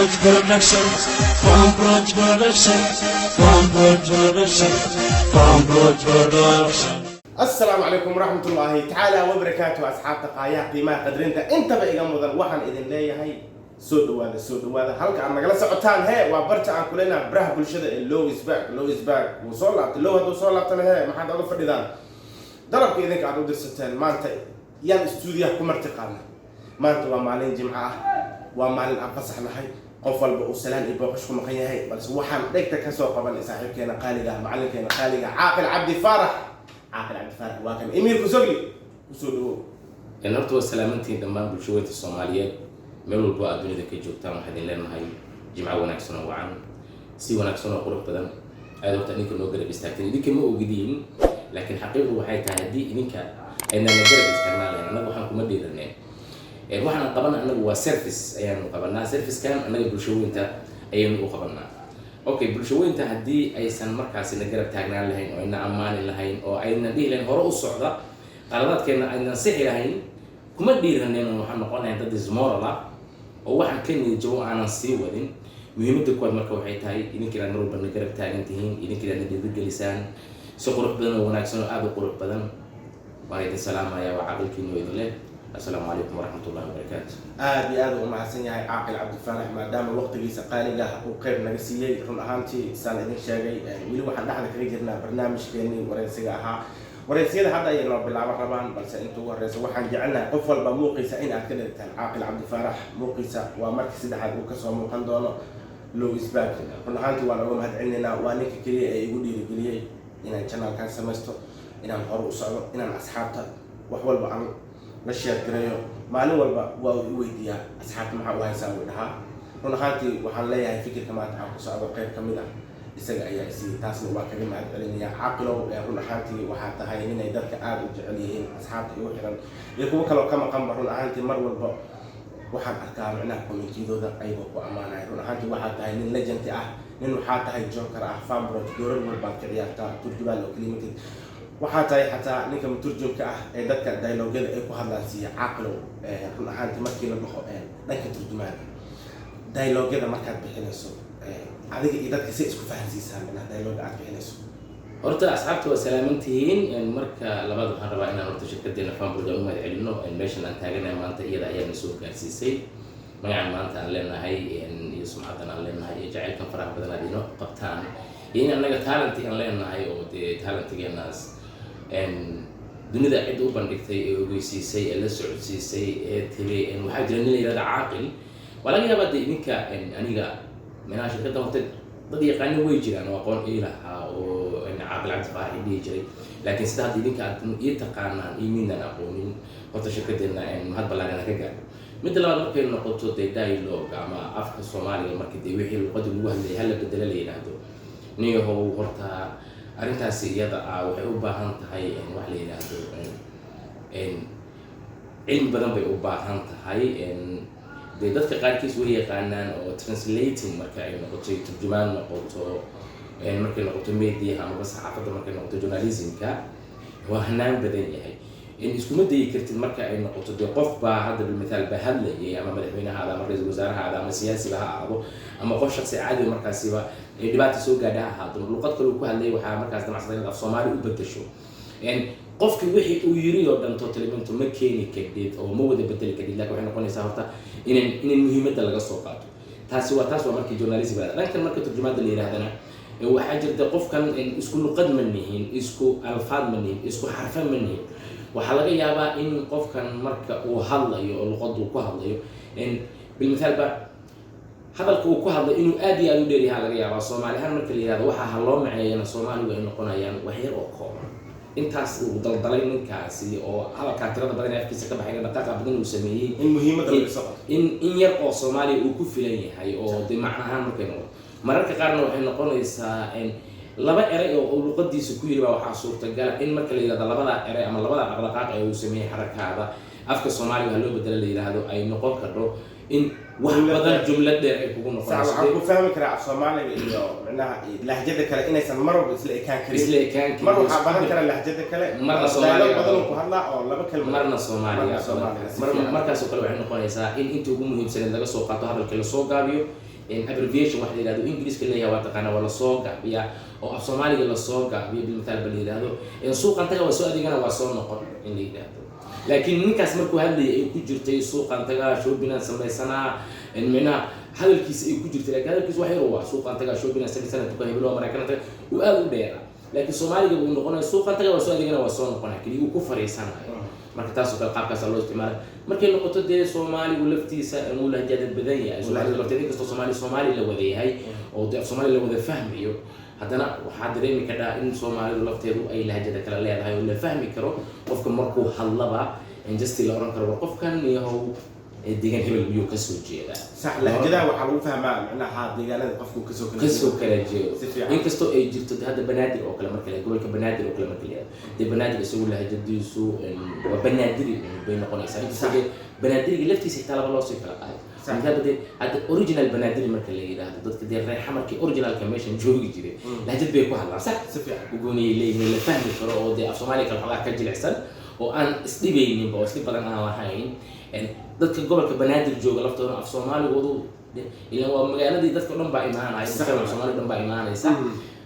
Production, Farmbrod Production, Farmbrod Production, Farmbrod Production. Asalaamu calaykum waraxmat ullaahi tacaala wabarakaatu. Asxaabta qaayaha, qiimaha, qadrinta intaba iga mudan, waxaan idin leeyahay soo dhawaada, soo dhawaada. Halka aad nagala socotaan hee waa barta aan kuleenaha baraha bulshada ee Low Isback. Low Isback wuu soo laabtay. Low hadduu soo laabtana hee maxaad oga fadhidaan? Dalabka idinka aad u dirsateen maanta yaan istuudiyaha ku marti qaadnay. Maanta waa maalin Jimco ah, waa maalin aan fasax nahay, qof walba uu salaan iyo booqash ku maqan yahay, balse waxaan dhegta kasoo qabanay saaxiibkeena qaaliga ah, macalinkeena qaaliga ah, Caaqil Cabdi Faarax. Caaqil Cabdi Faarax waa kan. Emiirku Sogli, kusoo dhawow. Horta waa salaamantihiin dhammaan bulshaweynta Soomaaliyeed meel walbo aad dunida ka joogtaan. Waxaan idin leenahay Jimco wanaagsan oo wacan, si wanaagsan oo qurux badan aad horta idinka noo garab istaagteen. Idinka ma ogidiin, laakiin xaqiiqdu waxay tahay haddii idinka aynaan na garab istaagnaan lahayn, annaga waxaan kuma dhiiraneen. Waxaan qabana annagu waa service ayaanu qabanaa. Servicekan annaga bulshaweynta ayaynu u qabanaa. Okay, bulshaweynta haddii aysan markaasi na garab taagnaan lahayn oo ayna ammaani lahayn oo ayna dhihi lahayn hore u socda, qaladaadkeena aynan sixi lahayn, kuma dhiiraneen oo waxaan noqonahay dad dismoral ah oo waxaan ka niyad jabo aanan sii wadin. Muhiimadda kuwaad marka waxay tahay idinka inaad mar walba na garab taagan tihiin, idinka inaad na dhiirigelisaan si qurux badan oo wanaagsan oo aada u qurux badan. Waan idin salaamaya. Waa caaqilkiina oo idin leh assalaamu calaykum waraxmat ullahi wabarakaatu. Aad iyo aad u mahadsan yahay Caaqil Cabdifaarax, maadaama waqtigiisa qaaliga ah uu qeyb naga siiyey. Run ahaantii, saan idin sheegay, weli waxaan dhexda kaga jirnaa barnaamijkeenii wareysiga ahaa. Wareysiyada hadda ayay noo bilaaban rabaan, balse inta ugu horeysa waxaan jecelnahay qof walba muuqiisa in aad ka dhigtaan. Caaqil Cabdifaarax muuqiisa waa markii saddexaad uu kasoo muuqan doono Low Isback. Run ahaantii waan uga mahad celinaynaa. Waa ninka keliya ee igu dhiirigeliyey inaan channelkan samaysto, inaan hore u socdo, inaan asxaabta wax walba aan la share gareeyo. Maalin walba waa uu i weydiiyaa, "Asxaabta maxaa u haysaa?" uu dhahaa. Run ahaantii waxaan leeyahay fikirka maanta aan ku socdo qayb ka mid ah isaga ayaa isiiyey, taasna waa kaga mahad celinaya. Caaqilow, run ahaantii waxaa tahay ninay dadka aada u jecel yihiin, asxaabta igu xiran iyo kuwo kaloo ka maqanba. Run ahaantii mar walba waxaan arkaa micnaha commentiyadooda ayagoo ku ammaanaya. Run ahaantii waxaa tahay nin legend ah, nin waxaa tahay joker ah. Fambrot doorar walbaad ka ciyaartaa, turjumaan oo kelimatid waxaa tahay, xataa ninka muturjumka ah ee dadka dialogyada ay ku hadlaan siiya. Caaqilow, run ahaantii markii la dhaho dhanka turjumaanka, dialogyada markaad bixinayso, adiga iyo dadka say isku fahansiisaan micnaha dialoga aad bixinayso? Horta asxaabta waa salaamantihiin. Marka labaad waxaan rabaa inaan horta shirkadeena Fambrod aan u mahad celino. Meeshan aan taaganahay maanta iyada ayaana soo gaarsiisay. Magacan maanta aan leenahay iyo sumcaddan aan leenahay iyo jacaylkan faraha badan aad inoo qabtaan iyo in annaga talenti aan leenahay oo dee talentigeenaas dunida cid u bandhigtay ee ogeysiisay ee la socodsiisay ee tiri waxaa jira nin la yihahda Caaqil. Waa laga yaabaa dee idinka aniga meelaha shirkadda horta dad yaqaano way jiraan oo aqoon ii lahaa oo Caaqil Cabdi Faarax i dhihi jiray, laakiin sida hadda idinka aad ii taqaanaan iyo midnaan aqoonin. Horta shirkadeenna mahad ballaaran ka gaaro. Midda labaad, markay noqoto dee dialogue ama afka Soomaaliga, marka dee wixii luqadii lagu hadlayay hala bedela la yidhaahdo, niyahow, horta arrintaasi iyada ah waxay u baahan tahay wax la yidhaahdo cilmi badan bay u baahan tahay. Dee dadka qaarkiis way yaqaanaan oo translating marka ay noqoto, turjumaan noqoto, markay noqoto mediaha amaba saxaafadda, markay noqoto journalismka, waa hanaan badan yahay. Iskuma dayi kartid marka ay noqoto dee qof baa hadda bilmithaal baa hadlayay, ama madaxweynahaada ama ra-iisul wasaarahaada ama siyaasiba ha ahaado ama qof shaksi caadi markaasiba ee dhibaata soo gaadha ha ahaato, luqad kale uu ku hadlayay, waxaa markaas damacsaday inaad af Soomaali u bedesho. Qofki wixii uu yiri oo dhan totalimento ma keeni kardid oo ma wada bedeli kardid, lakin waxay noqonaysaa horta inan muhiimadda laga soo qaato. Taasi waa taas, waa markii journalism la dhankan. Marka turjumaadda la yirahdana, waxaa jirta qofkan isku luqad ma nihin, isku alfaad ma nihin, isku xarfa ma nihin. Waxaa laga yaabaa in qofkan marka uu hadlayo oo luqaddu ku hadlayo, bilmithaal ba hadalka uu ku hadlay inuu aad iyo aad u dheeryahaa laga yaabaa. Soomaali ahaan marka la yihahdo waxaa ha loo maceeyana, Soomaaligu ay noqonayaan wax yar oo kooban. Intaas uu daldalay ninkaasi oo hadalkaa tirada badan ee afkiisa ka baxay, dhaqaaqa badan uu sameeyey, in muhiimadda laga soo qabto. In yar oo Soomaaliya uu ku filan yahay oo dee macnahaan markay noqoto. Mararka qaarna waxay noqonaysaa laba eray oo uu luqadiisa ku yiri baa waxaa suurtagala in marka la yihahdo labada eray ama labada dhaqdhaqaaq ee uu sameeyey xarakaada afka Soomaaliga ha loo bedela la yidhaahdo, ay noqon karto in wax jumlad badan dheer. Jumlad dheer ay kugu sax noqonayso. Waxaan ku fahmi karaa af Soomaaliga iyo micnaha lahjada kale inaysan mar walba isla ekaan karin. Isla ekaan karin. Mar waxaa baran kara lahjada kale. Marna dialogue Soomaaliga. badan uu ku hadlaa oo laba kelmad. Marna Soomaaliga. Marna Soomaaliga, si fiican. Markaasoo kale waxay noqonaysaa in inta ugu muhiimsaneed laga soo qaato, hadalka lasoo gaabiyo. Abbreviation waxa la yihahdo Ingiriiska leeyahay, waa taqaanaa, waa lasoo gaabiyaa oo af Soomaaliga lasoo gaabiyo. Bilmithaal ba la yidhahdo "suuqan taga, waa soo adeegana, waa soo noqon" in la yidhahdo. Laakiin ninkaas markuu hadlayay ay ku jirtay "suuqan tagaa, shopping-aan samaysanaa", micnaha hadalkiisa ay ku jirtay. Laakiin hadalkiisa wax yar waa "suuqan tagaa, shopping-aan samaysana, tuka hebelo, Maraykan taga", uu aad u dheeraa. Laakiin Soomaaliga uu noqonayo "suuqan taga, waa soo adeegana, waa soo noqonaya", keliya uu ku fariisanayo. Marka taasoo kale qaabkaasa loo isticmaala. Markay noqoto dee Soomaaligu laftiisa uu lahjada badan yahay, Soomaalida lafteeda, inkastoo Soomaali Soomaali la wada yahay oo dee af Soomaali la wada fahmayo, haddana waxaa dareemi kadhaa in Soomaalidu lafteedu ay lahjada kale leedahay oo la fahmi karo qofka markuu hadlaba, in just la oran karo, "War, qofkan yahow deegaan hebel miyuu kasoo jeedaa?" Sax, lahjadaha waxaa lagu fahmaa micnaha deegaanada qofku kasoo kala kasoo kala jeedo. Si fiican. Inkastoo ay jirto de hadda Banaadir oo kale marka gobolka Banaadir oo kale marka la yihahdo, dee Banaadir isagu lahjadiisu waa Banaadiri bay noqonaysaa, inkastoo dee Banaadiriga laftiisa xitaa laba loosii kala qaado. Misaal dee hadda original Banaadiri marka la yidhaahdo, dadka dee reer Xamarkii originalka meeshan joogi jiray, lahjad bay ku hadlaan, sax. Si fiican. Ugooniyay leeyihiin, la fahmi karo oo dee af Soomaaliya kale xoogaa ka jilicsan oo aan isdhibayninba oo isdhib badan aan lahayn. Dadka gobolka Banaadir jooga laftooda af Soomaaligoodu ilaan waa magaaladii dadka o dhan baa imaanaya, mujtamaca Soomaaliya dhan baa imaanaysa.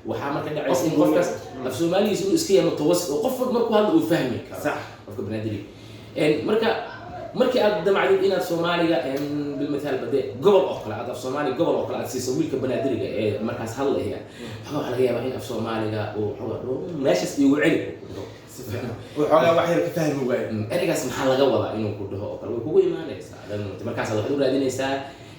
Waxaa marka dhacaysa in qofkaas af Soomaaligiisa inuu iska yahay mutawasit oo qof walba markuu hadla uu fahmi karo. Qofka Banaadiri marka markii aad damacdid inaad Soomaaliga bilmathaal bade gobol oo kale aad af Soomaaliga gobol oo kale aad siiso wiilka Banaadiriga ee markaas hadlaya, xogaa waxaa laga yaabaa in af Soomaaliga uu xogaa "meeshaas iigu celi" uu ku dhaho. Si fiican, waxoogaa wax yar ka fahmi waayo. Ereygaas maxaa laga wadaa inuu ku dhaho oo kale way kugu imaanaysaa. Markaas waxaad u raadinaysaa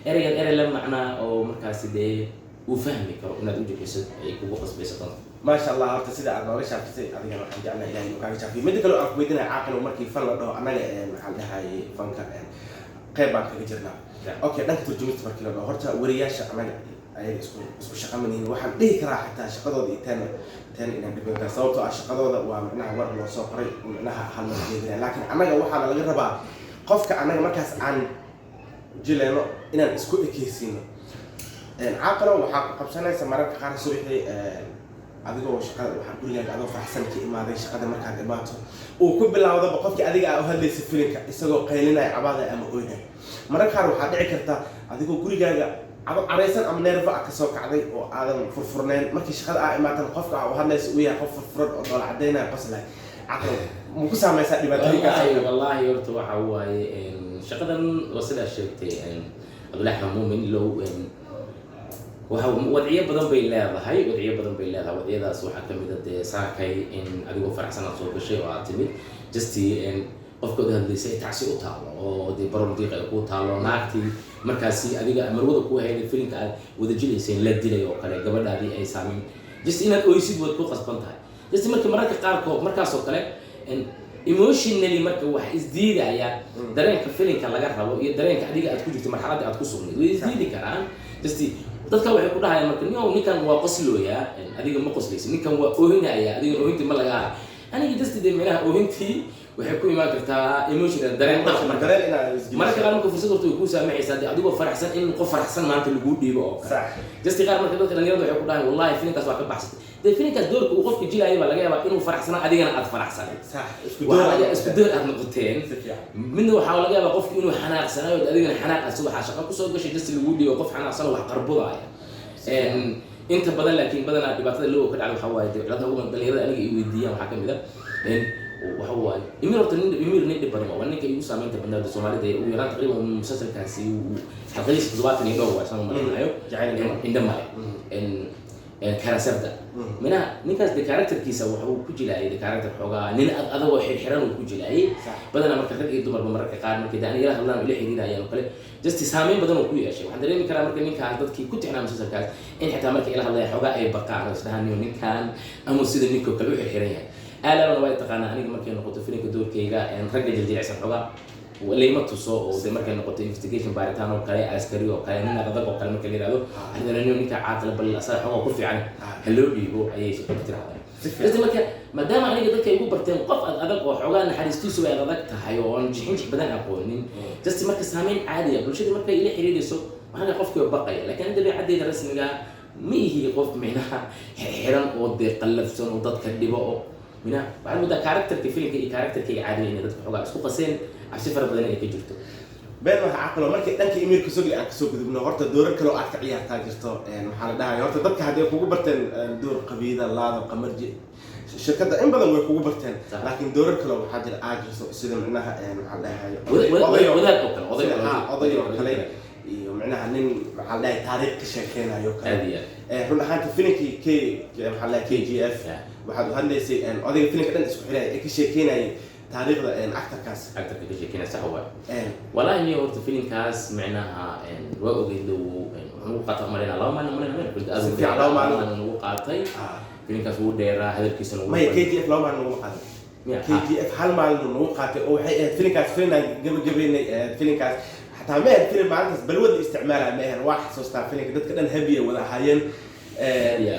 ereygan erey la macnaa oo markaasi dee uu fahmi karo inaad u jixiso ay kugu qasbayso doonto. Maasha Allah. Horta sida aad nooga shaafisay adigana waxaan jeclahay Ilahay inuu kaaga shaafiyo. Midda kale oo aan ku weydiinaya, Caaqil, markii fan la dhaho, annaga maxaan dhahayay, fanka qayb baan kaga jirnaa. Okay, dhanka turjumista markii la dhaho, horta wariyaasha annaga ayaga isku shaqa manihin. Waxaan dhihi karaa xitaa shaqadooda iyo teena inaan dhibin, sababtoo ah shaqadooda waa micnaha war loo soo qoray, micnaha hal mar jeedinaya. Laakiin annaga waxaana laga rabaa qofka annaga markaas aan jileyno inaan isku ekeysiino. Caaqilo, waxaa ku qabsanaysa mararka qaar subaxii adigoo shaqada, waxaa gurigaaga adoo faraxsan ka imaaday shaqada, markaad imaato uu ku bilaawdaba qofkii adiga aa u hadlaysa filinka isagoo qaylinaya, cabaadaya ama oynaya. Mararka qaar waxaa dhici karta adigoo gurigaaga ado caraysan ama neerfa ah kasoo kacday oo aadan furfurnayn, markii shaqada aa imaatan qofka aa u hadlaysa uu yahay qof furfuran oo dhoola cadaynaya, qoslay. Caqlo, ma ku saamaysaa dhibaatooyinkaas? Wallaahi, wallaahi, horta waxa waaye shaqadan waa sidaa sheegtay, Cabdullahi Axmed Muumin low, waxa wadciyo badan bay leedahay, wadciyo badan bay leedahay. Wadciyadaas waxaa kamid a dee saakay in adigoo faraxsan aad soo gashay oo aad timid, just qofkood hadlaysay ay tacsi u taalo oo dee baron diiq ay kuu taalo, naagtii markaasi adiga marwada ku hayday filinka aad wada jilayseen la dilay oo kale, gabadhaadii ay saameyn, just inaad oysid waad ku qasban tahay. Just marka mararka qaarkood markaasoo kale emotionally marka wax isdiidaya, dareenka filinka laga rabo iyo dareenka adiga aad ku jirto, marxaladda aad ku sugnayd, way isdiidi karaan. Just dadka waxay ku dhahayaan marka, "Nin ninkan waa qoslooyaa, adiga ma qoslaysid. Ninkan waa oohinaya, adiga oohintii ma laga hayo." Aniga just dee meelaha oohintii waxay ku imaan kartaa emotional dareen dhaq marka dareen inaad isgeliso. Mararka qaar marka fursad horta way kuu saamaxaysaa dee adigoo faraxsan in qof faraxsan maanta laguu dhiibo oo kale. Just qaar marka dadka dhalinyarada waxay ku dhahaan, "Wallahi filinkaas waa ka baxsatay." Dee filinkaas doorka uu qofka jilaaya baa laga yaabaa inuu faraxsanaa, adigana aad faraxsanayd. Sax, isku waxaa door laga isku door aad noqoteen. Si fiican. Midna waxaa laga yaabaa qofki inuu xanaaqsanayo, adigana xanaaq aad subaxa shaqo kusoo gashay, just laguu dhiibo qof xanaaqsan oo wax qarbudaaya. Inta badan laakiin badanaa dhibaatada loo ka dhacda waxaa waaye dee ciladaha ugu badan dhalinyarada aniga i weydiiyaan waxaa kamid a waxa waaye Emir. Horta nin Emir nin dhib badan waa ninka igu saameynta badnaa Soomaalida ee ugu yaraan taqriiban musalsalkaasi uu xalqadiisa toddobaatan iyo dhowr waa saan umalaynayo. Jacayl Indho Male. Indho Male Karasarda minaha ninkaas de characterkiisa waxa uu ku jilaayay de character xoogaa nin ad adagoo xirxiran uu ku jilaayay. Badanaa marka rag iyo dumarba mararka qaar markay de aniga la hadlaan oo ila xiriirayaan oo kale, just saameyn badan oo ku yeeshay. Waxaan dareemi karaa marka ninkaas dadkii ku tixnaa musalsalkaas in xitaa markay ila hadlayaan xoogaa ay baqaan oo isdhahaan, "Niyo, ninkan ama sida ninkoo kale u xirxiran yahay." Aalabana waa taqaanaa aniga markay noqoto filimka doorkeyga ragga jiljilcsan xoogaa layma tuso oo de markay noqoto investigation, baaritaan oo kale, askari oo kale, nin adag oo kale marka la yihahdo, waxaa niyo ninka caaqila bal asaga xoogaa ku fiican ha loo dhiibo ayay shaqada tirahdaan. Si fiican. Just marka maadaama aniga dadka igu barteen qof ad adag oo xoogaa naxariistiisu ay adag tahay oo aan jixin jix badan aqoonin, just marka saameyn caadiya bulshada markay ila xiriirayso waxaa qofkii oo baqaya. Laakiin dabeecaddeeda rasmiga ma ihi qof micnaha xiran oo dee qallafsan oo dadka dhibo oo minaha. Waxaad moodaa characterka filimka iyo characterkayga caadiga inay dadka xoogaa isku qaseen, cabsi fara badan ay ka jirto. Been waxa caqlo markii dhanka Emiirka Sogli aan kasoo gudubno, horta doorar kale oo aad ka ciyaartaa jirto. Maxaa la dhahay, horta dadka hadday kugu barteen door qabiida laada qamarji, shirkadda in badan way kugu barteen, laakiin doorar kale waxaa jira aad jirto, sida micnaha maxaa la dhahay, wadaad oo kale, oday. Ha, oday oo kale iyo micnaha nin, maxaa la dhahay, taariikh ka sheekeynayo kale. Aad iyo aad. Run ahaantii filinkii K, maxaa la dhahay, KGF, waxaad u hadlaysay odayga filinka dhan isku xiraya ee ka sheekeynayay taariikhda actorkaas. Actorka ka sheekeynaya, sax waay. Walahi niyo, horta filinkaas micnaha waa ogeyd, wuxuu nagu qaatay umaleynaa 2 maalin, umaleynaa meel aad Si fiican, 2 maalin. Nagu qaatay. Filinkaas wuu dheeraa, hadalkiisana wuu Maya, KGF 2 maalin nagu qaaday. KGF hal maalin nagu qaatay, oo waxay ahayd filinkaas filin aan gabagabeynay. Filinkaas xataa ma ahayd filin maalintaas balwad la isticmaalaya, ma ahayn. Waa xasuustaa filinka, dadka dhan habiya wada ahaayeen.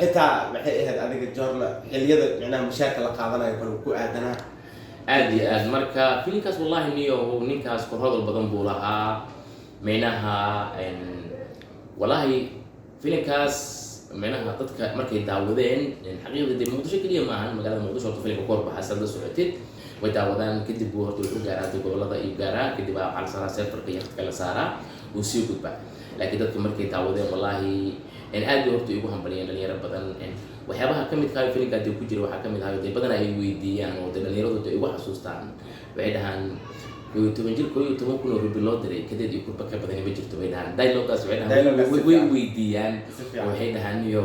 Xitaa waxay ahayd adiga joorna xilliyada micnaha mushaarka la qaadanayo kale ku aadanaa. Aad iyo aad. Marka filinkaas wallahi niyo, ninkaas korhodol badan buu lahaa. Micnaha wallahi filinkaas micnaha dadka markay daawadeen, xaqiiqdii dee Muqdisho keliya ma ahan, magaalada Muqdisho horta filinka ku horbaxa saad la socotid, way daawadaan. Kadib buu horta wuxuu gaaraa dee gobolada iyo gaaraa, kadib baa waxaa la saaraa serverka iyo khadka la saaraa, uu sii gudbaa. Laakiin dadka markay daawadeen, wallahi aad bay horta igu hambaliyeen dhalinyaro badan. Waxyaabaha ka midka ah filinka dee ku jira waxaa ka mid ahaa dee badan ay weydiiyaan oo dee dhalinyaradu dee igu xasuustaan, waxay dhahaan 11 jir 11,000 oo rubi loo diray kadeed iyo kurba ka badani ma jirto, bay dhahaan. Dialogaas waxay dhahaan Dialogaas si way fiican. weydiiyaan. Si fiican. Waxay dhahaan iyo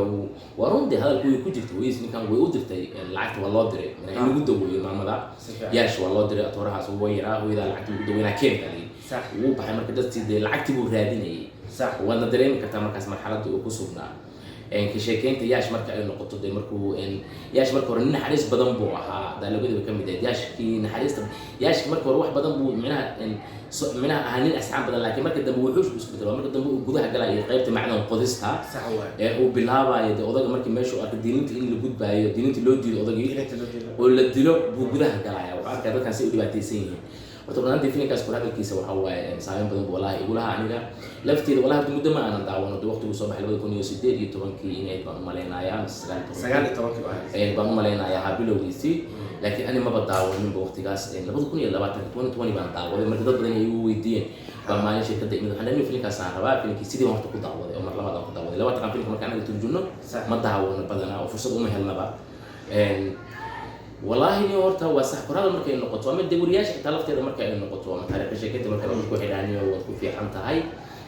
waa run dee, hadalku way ku jirta ways, ninkan way u dirtay, lacagta waa loo diray in lagu daweeyo maamada. Si fiican. Yaash waa loo diray, atoorahaas waa yaraa, hooyadaa lacagta lagu daweynaa keen baa layidhi. Wuu baxay marka dadkii dee lacagtii buu raadinayay. Waadna dareemi kartaa markaas marxaladii uu ku sugnaa. Ka sheekeynta Yaash marka ay noqoto dee, markuu Yaash marka hore nin naxariis badan buu ahaa, daalogadiiba ka mid ahayd Yaashkii naxariista. Yaashki marka hore wax badan buu micnaha micnaha ahaa nin asxaan badan, laakiin marka dambe wuxuush buu isku bedelo. Marka dambe uu gudaha galaayo qaybta macdan qodista Sax waay. ee uu bilaabayo dee odaga, markii meesha uu arkay diininta in la gudbaayo, diininta loo diido odagii Diininta loo diido. oo la dilo, buu gudaha galaya, wuxuu arkaa dadkan si u dhibaataysan yihiin. Horta runaantii filinkaas kor hadalkiisa waxa waaye saameyn badan buu wallahi igu lahaa aniga lafteeda. Wallahi horta muddo ma aanan daawano de, waqtiguu soo baxay 2018-kii inayd baan umaleynayaa mise 19-kii. 19-kii baa ahayd. Baan umaleynayaa ha bilowgiisii, laakiin ani maba daawaninba waqtigaas. 2020, 2020 baan daawaday. Marka dad badan ay igu weydiiyeen baa maalin shirkadda imid, waxaan dhahay filinkaas aan rabaa. Filinkii sidii baan horta ku daawaday oo mar labaad aan ku daawaday. Laba taqaan filinka marka anaga turjunno ma daawano badanaa oo fursad uma helnaba. Wallaahi ni horta waa sax, korada markay noqoto ama dee wariyaasha xitaa lafteeda marka ay noqoto ama taariikh sheekeynta marka dadku waxay dhahaan niyo waad ku fiican tahay,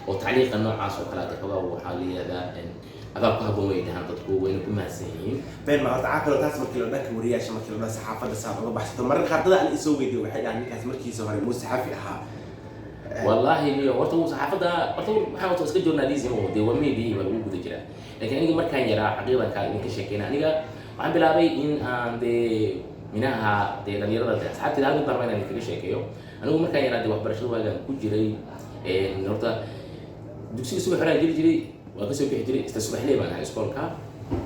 oo tacliiqa noocaas oo kale xoogaa waxaa la yihahdaa adaa ku habboon, way dhahaan dadku, wayna ku mahadsan yihiin. Been ma horta caaqilo, taas markii la dhanka wariyaasha, markii la dhaho saxaafadda saad uga baxsato, mararka qaar dada aan isoo weydiiyo waxay dhahaan ninkaas markiisa hore muu saxafi ahaa? Wallaahi niyo horta wuu saxaafadda horta waxaan horta iska journalism oo dee waa media baa lagu guda jiraa, laakiin aniga markaan yaraa, xaqiiqdan kaa idinka sheekeyna, aniga waxaan bilaabay in aan dee minaha dee dhalinyarada dee asxaabteyda hal mid baan rabaa inaan idinkaga sheekeeyo. Anigu markaan yaraa dee waxbarashada waagaan ku jiray, horta dugsiga subax horaan jiri jiray, waa kasoo bixi jiray, isla subaxley baan ahay iskoolka.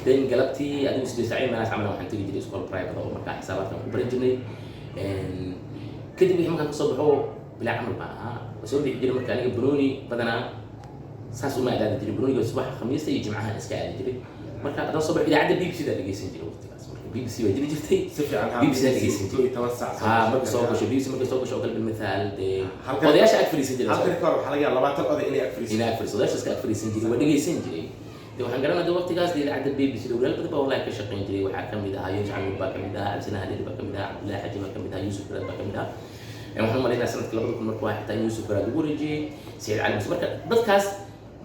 Then galabtii adigu 8 saac meelahaas camal waxaan tegi jiray iskool private oo markaa xisaabaadkan ku baran jirnay. Kadib wixii markaan kasoo baxo bilaa camal baan ahaa, waa soo bixi jiray. Marka aniga banooni badanaa saas uma aadaadi jiray, banooniga subaxa Khamiista iyo Jimcaha iska aadi jiray. Marka haddaan soo baxo idaacadda BBC daa dhegeysan jiray waqtigaas. Marka BBC baa jiri jirtay. Si fiican ha. BBC daa dhegeysan jiray. 11 saac. Ha, marka soo gasho BBC, marka soo gasho oo kale bilmithaal dee odayaasha ag fadhiisan jiray. Halkan ka hor waxaa laga yaabaa 20 oday inay ag fadhiisan. Inay ag fadhiiso, odayaasha iska ag fadhiisan jiray, waa dhegeysan jiray. De waxaan garanaa de waqtigaas de idaacadda BBC dowlaal badan baa wallahi ka shaqeyn jiray. Waxaa kamid ahaa Yunus Camud baa kamid ahaa, Cabdisalaam Haleeli baa kamid ahaa, Cabdullahi Xaji baa kamid ahaa, Yuusuf Garaad baa kamid ahaa. Waxaan u malaynaya sanadka 2000 markuu ahaa xitaa in Yuusuf Garaad ugu wareejiyey Saciid Cali Muuse. Marka dadkaas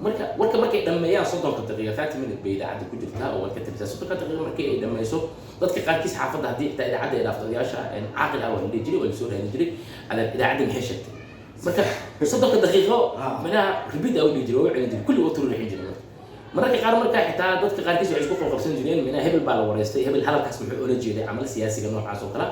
marka warka markay dhammeeyaan, 30-ka daqiiqa, 30 minute bay idaacadda ku jirtaa oo waad ka tabisaa. 30-ka daqiiqa markii ay dhammayso, dadka qaarkiis xaafadda haddii xitaa idaacadda ay dhaafto, odayaasha caaqil ah waa la dhihi jiray, waa lasoo raadin jiray, adeer idaacadda maxay sheegtay? Marka 30-ka daqiiqo manaha repeat aa u dhihi jiray, waa u celin jiray, kulli waa tururixin jiray. Marka mararka qaar marka xitaa dadka qaarkiis waxay isku qabqabsan jireen, manaha hebel baa la wareystay, hebel hadalkaas muxuu ola jeeday camal, siyaasiga noocaas oo kale.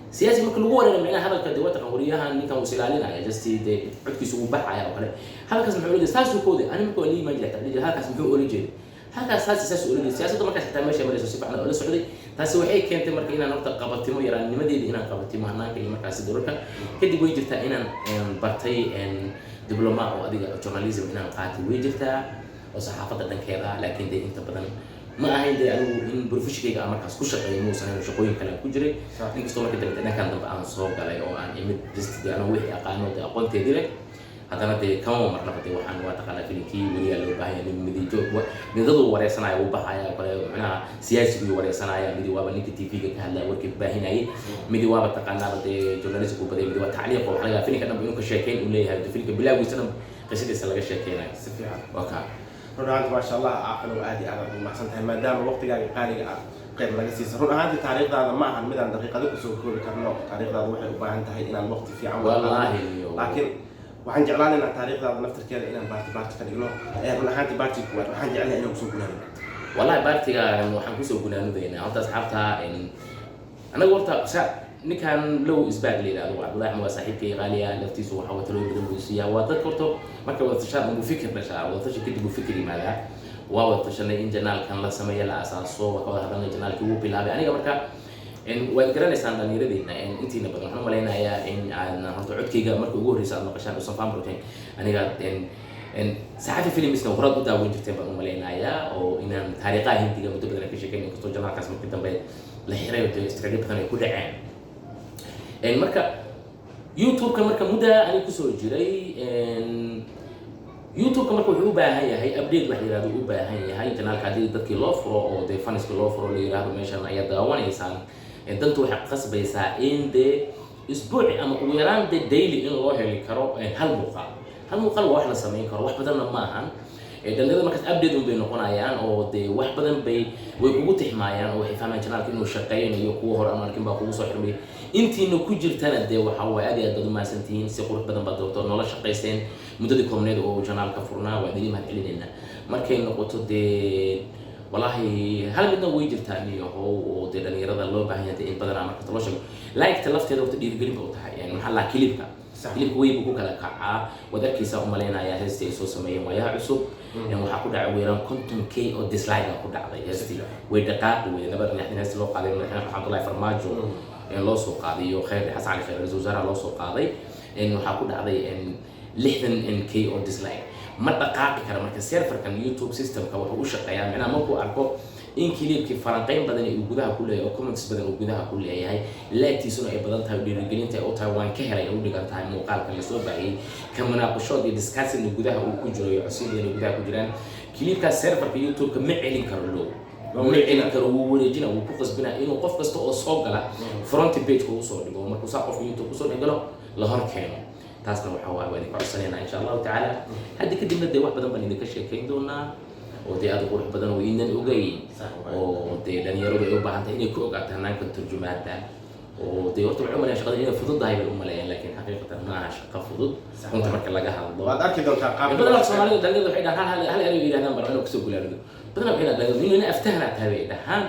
Siyaasi marka lagu wareero, micnaha hadalka dee waa taqaan wariyahan, ninkan wuu is ilaalinaya, just dee codkiisu wuu baxaya oo kale, hadalkaas muxuu ola jeeday, saasuu ka waday. Ani marka waa la imaan jiray xitaa dhihi jiray hadalkaas muxuu ola jeeday, halkaas saas saas ola jeeday. Siyaasadda markaas xitaa meesha marayso si fiican oola socday. Taasi waxay keentay marka inaan horta qabatimo yaraannimadeeda, inaan qabatimo hanaanka iyo markaasi doorarka. Kadib way jirtaa inaan bartay diploma oo adiga journalism inaan qaatay, way jirtaa oo saxaafadda dhankeeda ah, laakiin dee inta badan ma ahayn dee anigu in professionkayga aan markaas ku shaqeeyo muusan ahayn, shaqooyin kale aan ku jiray. Inkastoo marka dambe dhankan dambe aan soo galay oo aan imid just dee anigu wixii aqaano dee aqoonteedii leh. Haddana dee kama marnaba, dee waxaan waa taqaanaa, filimkii weliyaa loo baahan yahay. Midi joog midadu wareysanaya wuu baxaya oo kale, macnaha siyaasigii wareysanaya, midi waaba ninka TV-ga ka hadlaya, warkii baahinayay, midi waaba taqaanaaba dee journalist ku baday, midi waa tacliiq oo waxa laga yaabaa filimka dhanba inuu ka sheekeyn uu leeyahay, dee filimka bilowgiisa dhan qisadiisa laga sheekeynayo. Si fiican. Waa kaa. Run ahaanti, maasha Allah, Caaqil, aad iyo aad aad ugu mahadsan tahay maadaama waqtigaaga qaaliga ah qayb naga siisa. Run ahaantii taariikhdaada ma ahan midaan daqiiqado kusoo koobi karno. Taariikhdaada waxay u baahan tahay inaan waqti fiican wada qaadano. Wallaahi. Laakiin waxaan jeclaanaynaa taariikhdaada naftirkeeda inaan part part ka dhigno. Run ahaantii part-i kuwaad waxaan jecelnahay inaan kusoo gunaano. Wallahi part-iga waxaan kusoo gunaanudayna horta asxaabta anagu horta ninkan low isbaag la yidhahdo, Cabdullahi Axmed, waa saaxiibkay qaaliya. Laftiisu waxa waa talooyin badan buu siiyaa. Waa dadka horta markay wada tashaan unbuu fikir dhashaa, wada tashi kadib uu fikir yimaadaa. Waa wada tashanay in channel-kan la sameeyo, la asaaso, waa ka wada hadalnay, channel-kii wuu bilaabay. Aniga marka waad garanaysaan dhallinyaradeenna intiina badan, waxaan u malaynayaa in aan horta codkayga marka ugu horreysa aad maqashaan usan faham protein. Aniga saxafi filmisna horaad u daawan jirteen baan u malaynayaa, oo inaan taariikhaha Hindiga muddo badan ka sheekeyn, inkastoo channel-kaas markii dambe la xiray oo dee istraatiijiyo badan ay ku dhaceen. Marka YouTube-ka marka mudda aniga kusoo jiray YouTube-ka, marka wuxuu u baahan yahay update wax la yihahdo u baahan yahay channel-ka. Haddii dadkii loo furo oo dee fans-ka loo furo, la yihahdo meeshan ayaad daawanaysaan, dantu waxay qasbaysaa in dee isbuuci ama ugu yaraan dee daily in loo heli karo hal muuqaal. Hal muuqaal waa wax la samayn karo, wax badanna ma ahan. Dhalinyarada markaas update un bay noqonayaan oo dee wax badan bay way kugu tixmaayaan oo waxay fahmayaan channel-ka inuu shaqeynayo. Kuwa hore aan arkin baa kugu soo xirmay. Intiina ku jirtana dee waxa waaye aad iyo aad baad umahadsantihiin, si qurux badan baad doorto noola shaqayseen muddadii koobneed oo channel-ka furnaa, waa idin mahad celinaynaa. Markay noqoto dee walaahi hal midna way jirtaa niyahow, oo dee dhalinyarada loo baahan yahay dee in badanaa markasta loo sheego like-ta lafteeda horta dhiirigelin ba u tahay. Yani maxaa laa clip-ka clip-ka wey buu ku kala kacaa, waad arkaysaa u malaynayaa heestii ay soo sameeyeen waayaha cusub. Waxaa ku dhacay ugu yaraan 50K oo dislike ku dhacday. Heestii way dhaqaaqi weyday labada dhinac. Heestii loo qaaday madaxweyne Cabdullaahi Farmaajo loo soo qaaday iyo Khayr Xasan Cali Khayr, ra-iisul wasaaraha loo soo qaaday, waxaa ku dhacday 60K oo dislike. Ma dhaqaaqi kara. Marka server-kan YouTube system-ka wuxuu u shaqeeyaa, macnaha markuu arko in clip-kii falanqeyn badan uu gudaha ku leeyahay oo comments badan uu gudaha ku leeyahay, like-tiisuna ay badan tahay, dhiirigelinta ay u tahay waan ka helay ay u dhigan tahay muuqaalkan lasoo baahiyey, ka munaaqashood iyo discussing gudaha uu ku jiro iyo codsiyo badan ay gudaha ku jiraan, clip-kaas server-ka YouTube-ka ma celin karo, low ma celin karo, wuu wareejina, wuu ku qasbina inuu qof kasta oo soo gala front page-ka usoo dhigo. Markuu saa qofka YouTube usoo dhigalo la hor keeno, taasna waxa waaye waa idinka codsanaynaa insha Allahu tacaala. Hadda kadibna dee wax badan baan idinka sheekeyn doonaa oo dee aad u qurux badan oo iinan ogeyn, oo dee dhalinyaradu ay u baahan tahay inay ku ogaato hanaanka turjumaada. Oo dee horta waxay u maleeyaan shaqada inay fududahay bay u maleeyaan, laakiin xaqiiqatan ma aha shaqo fudud runta marka laga hadlo. Waad arki doontaa qaabka. Badanaa Soomaalida dhalinyarada waxay dhahaan hal erey yidhahdaan bara inuu kusoo gulaanido. Badanaa waxay dhahaan dhalinyaradu inuu aftahanaa tahay bay dhahaan.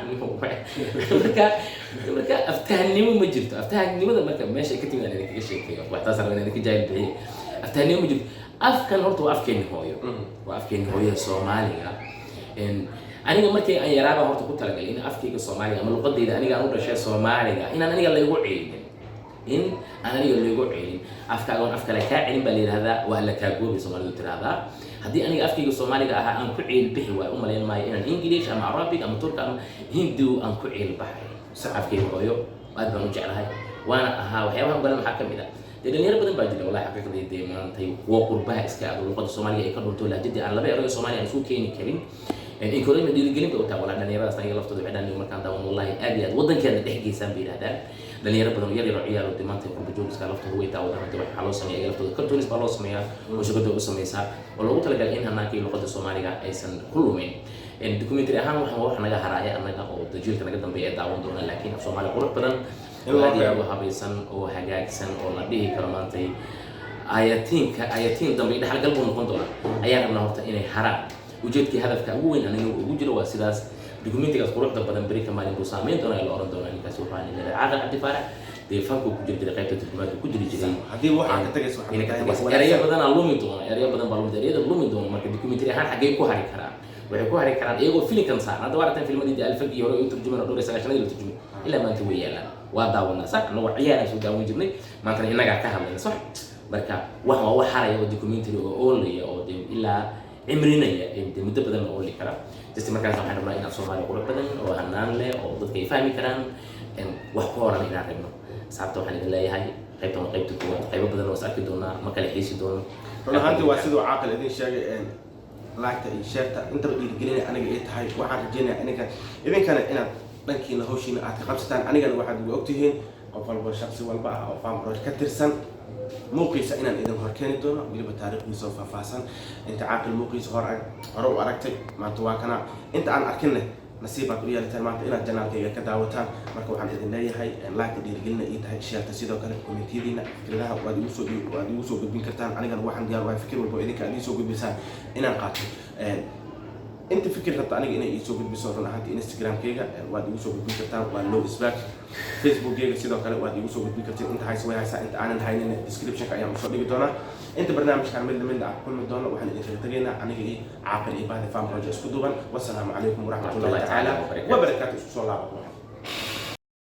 Marka aftahannimo ma jirto. Aftahannimada marka meesha ay ka timid aan idinkaga sheekeeyo, wax taas rabaa inaan idinka jaahil bixiye. Aftahannimo ma jirto. Afkan horta waa afkeeni hooyo, waa afkeeni hooyo Soomaaliga. Aniga markii aan yaraaba horta ku talagalay in afkayga Soomaaliga ama luqadayda aniga aan u dhashay Soomaaliga inaan aniga laygu ceelin, in aan aniga laygu celin. Afkaaga oon af kale kaa celin baa la yidhahdaa, waa la kaa goobay Soomaalidu tiraahdaa. Haddii aniga afkayga Soomaaliga ahaa aan ku ciil bixi waayo, u malayn maayo inaan English ama Arabic ama Turka ama Hindu aan ku ciil baxay. Afkayga hooyo aad baan u jeclahay, waana ahaa waxyaabaha ugalan. Waxaa ka mid ah dee dhalinyaro badan baa jira wallahi xaqiiqdii dee maantay kuwa qurbaha iska aado, luqada Soomaaliga ay ka dhunto, lahjadii aan laba erayo Soomaaliya aan isku keeni karin. Encouragement, dhiirigelin bay u tahay wallahi dhalinyaradaas. Aniga laftooda waxay dhahan markaan daawan, wallahi aad iyo aad waddankeeda dhex geysaan bay yidhahdaan. Dhalinyaro badan oo yar yar oo ciyaar oo dee maanta qurba joogiska laftooda way daawadaan. Hadda waxaa loo sameeya iyaga laftooda cartoons baa loo sameeyaa oo shirkadda u sameysaa oo loogu talagalay in hanaanka iyo luqadda Soomaaliga aysan ku lumin. Documentary ahaan waxaan waa wax naga haraaya annaga oo jiilka naga dambeeya ee daawan doona, laakiin af Soomaali qurux badan In oo loo aad iyo aad reebo. u habaysan oo hagaagsan oo la dhihi karo maantay ayatiinka ayatiin dambe iyo dhexalgal buu noqon doonaa ayaan rabnaa horta inay haraan. Ujeedkii hadafka ugu weyn aniga ugu jiro waa sidaas. Documentigaas quruxda badan beri ka maalin buu saameyn doonaa, la oran doonaa ninkaasi wuxuu ahaa nin Caaqil Cabdi Faarax, dee fanku ku jiri jiray, qaybta turjumaadka ku jiri jiray. Haddii waxaa ka tagaysa waxaa Inay ka ka tahay wax tagaysa erayo wanaagsan. Badanaa lumi doona, erayo badan baa lumi doona, ereyada lumi doona. Marka documentary ahaan xaggee ku hari karaan? Waxay ku hari karaan iyagoo filimkan saaran. Hadda waa aragtaan filmadii dee Alfagii hore u turjuman oo dhowr iyo sagaashanadii la turjumay, ilaa maanta way yaalaan, waa daawanaa. Sax, annagoo ciyaaraan soo daawan jirnay, maantana innagaa ka hadlayna. Sax, marka wax waa wax haraya oo documentary oo oolaya oo dee ilaa cimrinaya ee dee muddo badan oo ooli kara. Just markaas waxaan rabnaa inaan Soomaali qurux badan oo hanaan leh oo dadka ay fahmi karaan wax ku horan inaan rabno. Asxaabta waxaan idin leeyahay qaybtan waa qaybta koowaad, qaybo badan oo is arki doonaa, ma kala xiisi doono. Run ahaantii waa siduu Caaqil idin sheegay, like-ta iyo share-ta intaba dhiirigelinaya aniga ay tahay. Waxaan rajeynaya ininka idinkana inaad dhankiina hawshiina aad ka qabsataan. Anigana waxaad igu ogtihiin qof walba, shaksi walba ah oo Farm ka tirsan, muuqiisa inaan idin hor keeni doono, weliba taariikhdiisa oo faahfaahsan. Inta Caaqil muuqiisa hore u aragtay, maanta waa kana. Inta aan arkinne, nasiibaad u yeelataan maanta inaad channel-kayga ka daawataan. Marka waxaan idin leeyahay, like-ta dhiirigelina ii tahay, share-ta sidoo kale, comment-iyadiina, fikradaha waad igu soo gudbin kartaan. Anigana waxaan diyaar u ahay fikir walba oo idinka aad ii soo gudbisaan inaan qaato. Inta fikir rabta aniga inay iisoo gudbiso, run ahaantii Instagramkayga waad igu soo gudbin kartaan, waa low sback. Facebookkayga sidoo kale waad igu soo gudbin kartiin. Inta haysa way haysaa, inta aanan haynin descriptionka ayaan usoo dhigi doonaa. Inta barnaamijkan mid lamid ah kulmi doono, waxaan idinkaga tegaynaa aniga iyo Caaqil iyo bahda Farm Project isku duuban. Wasalaamu calaykum waraxmatullahi tacaala wabarakaatu. Isku soo laaba.